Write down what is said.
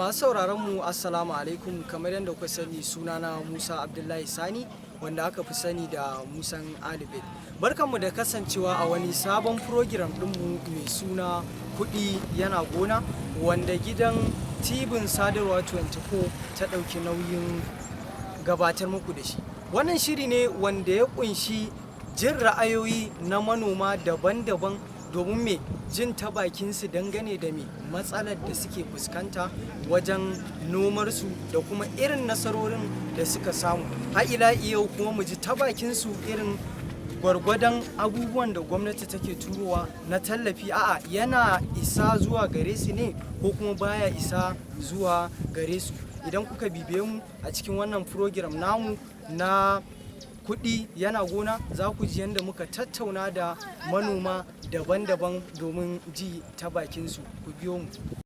Masu sauraron mu, assalamu alaikum. Kamar yadda kuka sani, sunana Musa Abdullahi Sani, wanda aka fi sani da Musan Alibet. Barkanmu da kasancewa a wani sabon program ɗinmu mai suna Kuɗi Yana Gona, wanda gidan tibin Sadarwa 24 ta ɗauki nauyin gabatar muku da shi. Wannan shiri ne wanda ya kunshi jin ra'ayoyi na manoma daban-daban domin me jin ta bakinsu dangane da me matsalar da suke fuskanta wajen nomarsu da kuma irin nasarorin da suka samu. Har ila yau kuma mu ji ta bakinsu irin gwargwadon abubuwan da gwamnati take turowa na tallafi, a'a, yana isa zuwa gare su ne ko kuma baya isa zuwa gare su. Idan kuka bibiye mu a cikin wannan program namu na Kuɗi Yana Gona, za ku ji yadda muka tattauna da manoma daban-daban domin ji ta bakinsu. Ku biyo mu.